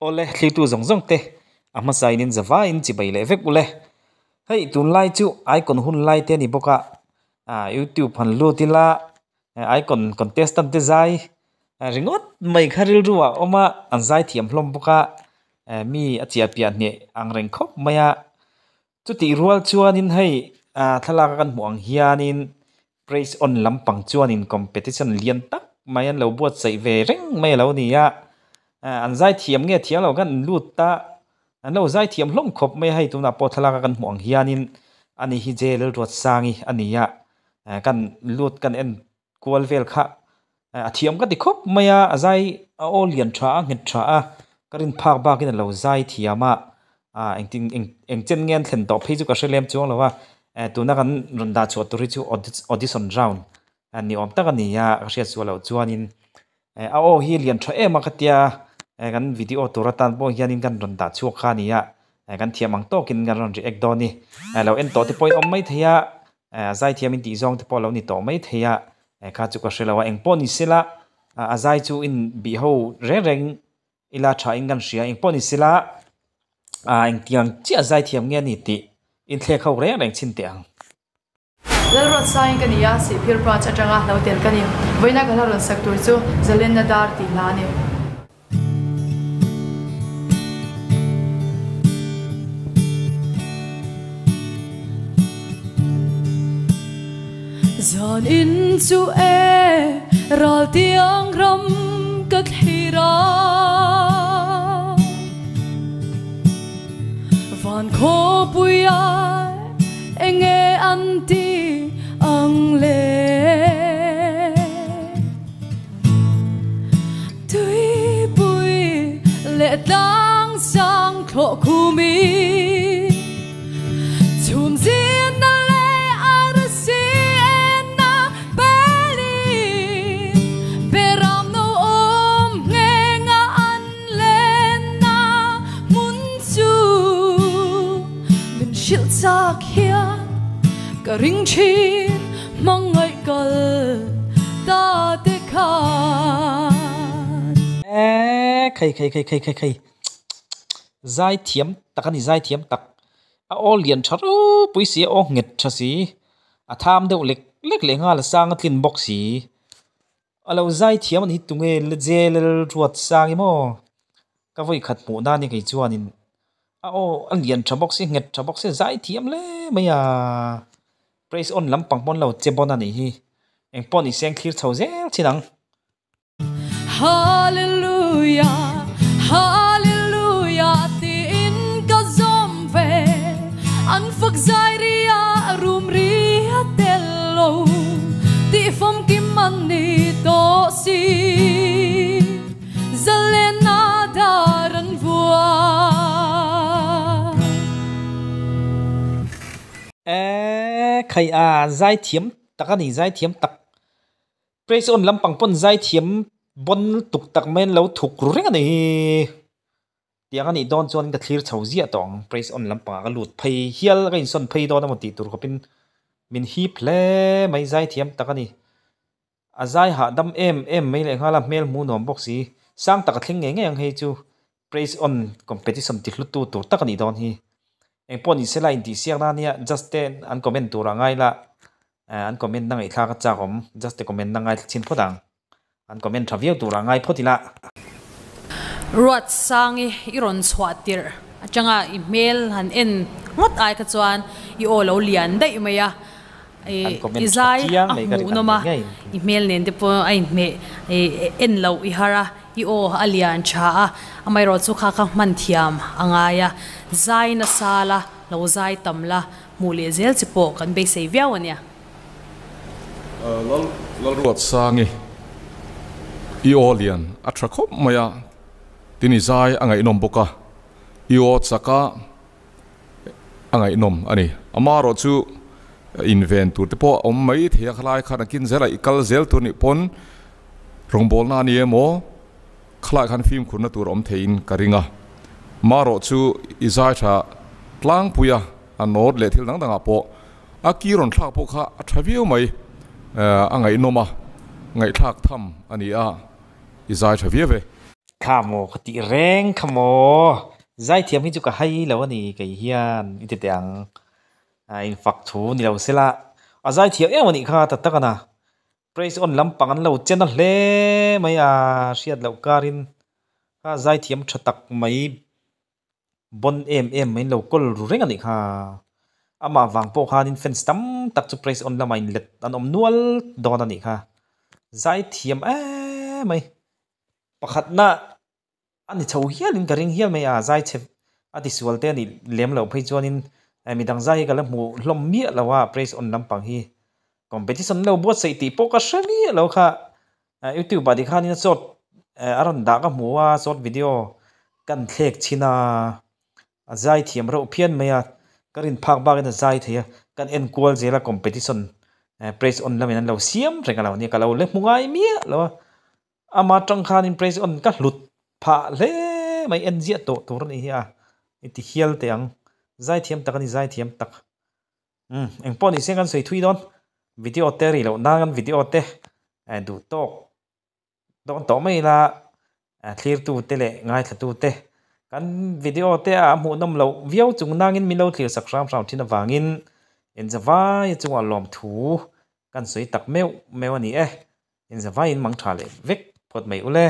Awle, thlitu zawng zawng te a hmasa in in za in chibai leh vek ule. Hei tunlai chu icon hun lai te a ni bawk a, ah youtube han lut ila icon contestant te zai ringawt mai kha rilru ah a awm a, an zai thiam hlawm bawk a, mi a chiah piah hneh ang reng khawp mai a. Chutih rual chuanin hei ah thlalak a kan hmuh ang hianin praise on lampang chuanin competition lian tak mai an lo buatsaih ve reng mai a lo ni a, an zaithiam nge thiam lo khan an lut a, an lo zaithiam hlawm khawp mai a hei tunah pawh thlalak a kan hmuh ang hianin ani hi J Lalruatsangi a ni a, kan lut kan en kual vel kha a thiam ka ti khawp mai a, a zai a aw lian tha a nghet tha a, ka rin phak bakin a lo zai thiam a, ah engtin eng eng chen nge an thlen tawh phei chu ka hre lem chuang lo a, eh tuna kan rawn dah chhuah tur hi chu audition round ni awm tak a ni a, ka hriat sual loh chuanin eh a aw hi lian tha em a ka tia eh kan video tur atan pawh hianin kan rawn dah chhuak kha a ni a, eh kan thiam ang tawkin kan rawn react dawn a ni, eh lo en tawh te pawhin awm maithei a. A zaithiam in tih zawng te pawh a lo ni tawh mai thei a, kha chu ka hre lo a, eng pawh ni sela a zai chu in bih ho reng reng ila tha in kan hria, eng pawh ni sela engtiang chiah zaithiam nge a ni tih in thlek ho reng reng chhin teh ang. Lalruatsangin ka ni a, Sihphir Branch atanga lo tel ka ni. Vawiina ka hla rawn sak tur chu Zalenna Dar tih hla a ni. Zan in chu e ral tiang ram ka thlir a, Van khawpui ah enge an ti ang le? Tuipui leh tlang sang thlawh khumi chhum zinna leh arsi enna pelin beram no awm nghenga an lenna hmun chu min hrilh chak hian ka ring thin. Hmangaih kal ta te khan. Eee khai khai khai khai khai khai zai thiam tak a ni zai thiam tak a aw lian tha ropui si a aw nghet tha si a tham deuh lek lek leh nghal a sang a tlin bawk si a lo zai thiam a ni hi tunge la jail ruat sang i maw ka vawi khat hmuh nan hi kei chuanin a aw a lian tha bawk si nghet tha bawk si zai thiam hle mai a. Praise on lampang pawn lo che bawn a nih hi. Eng pawh ni seng thlir chho zel chin ang. Hallelujah, Hallelujah tiin ka zawm ve, an fak zai ri a rum ri a tel lo, tih famkim an ni tawh si, zalenna dar an vuah. Eee khai a zaithiam tak a ni zaithiam tak praise on lampang pawn zaithiam bawn lutuk tak mai an lo thuk ru reng a ni tiang a nih dawn chuan ka thlir chho ziah tawh ang praise on lampangah ka lut phei hial ka insawn phei dawn emaw tih tur khawpin min hip hle mai zaithiam tak a ni a zai hahdam em em mai leh nghal a hmel hmuh nuam bawk si sang tak a thleng ngei ngei ang hei chu. Praise on competition ti hlutu tur tak a nih dawn hi. Eng pawh ni sela intihsiak na nia just te an comment tur a ngai la an comment na ngaihthlak a chak awm just te comment na ngai chhin phawt ang. An comment tha viau tur a ngai phawt ila. Ruatsangi i rawn chhuah tirh atanga i hmel han en ngawt ai kha chuan i aw lo lian daih mai a, An comment i tha zai chiang a mai ka rin hmuhnawm a, ang ngei ngei. i hmel nen te pawh a inhmeh en loh i har a. I aw a lian tha a, amaherawh chu kha kha hman thiam a ngai a, zai nasa la, lo zai tam la, hmuh leh zel chi pawh kan beisei viau a nia. Lal Lalruatsangi, i aw lian a tha khawp mai a, tin i zai a ngaihnawm bawk a, i aw chak a a ngaihnawm a ni. Amaherawh chu inven tur te pawh a awm mai thei a, khalai khan a kin zel a, i kal zel tur nih pawn Rawngbawlna a ni emaw, khalai khan fimkhurna tur a awm theiin ka ring a. Marawh chu i zai tha tlangpui a, a nawt leh thil dang dangah pawh a ki rawn thlak pawh kha a tha viau mai. A ngaihnawm a, ngaihthlak tham a ni a, i zai tha viau e. Kha maw ka tih reng kha maw. Zaithiam hi chu ka hai lo a ni kei hian i ti teh ang. A infak thu ni lo sela a zaithiam em a nih kha ta tak a na. Praise on lampang an lo chen a hle mai a hriat loh karin kha zaithiam tha tak mai bon em em mai in lo kawl ru reng a nih kha. Amah vang pawh khanin fans tam tak chu praise on lamah inlet an awm nual dawn a nih kha. Zaithiam em mai. Pakhatna a ni chho hialin ka ring hial mai a, zai chhe a ti sual te a nih lem loh phei chuanin midang zai hi ka la hmuh hlawm miah lo a praise on lampang hi competition lo buatsaih tih pawh ka hre miah lo kha youtube ah tikhanin a short a rawn dah ka hmu a short video kan thlek chhin a a zai thiam reuh phian mai a ka rin phak bakin a zai thei a kan en kual zel a competition praise on lamin an lo siam reng a lo nia ka lo la hmu ngai miah lo a. Ama tang khanin praise on ka hlut phah hle mai en ziah tawh tur a nih hi a i ti hial teh ang zaithiam tak a ni zaithiam tak umm engpawh ni se kan sawi thui dawn video te ri loh nan video te eh duh tawk dawn tawh mai ila thlir tu te leh ngaithla tu te kan video te a hmuh nawm loh viau chung nangin min lo thlir sak hram hram thin avangin inzavai chungah lawmthu kan sawi tak meuh meuh a ni e. Inzavaiin mang tha leh vek phawt mai ule.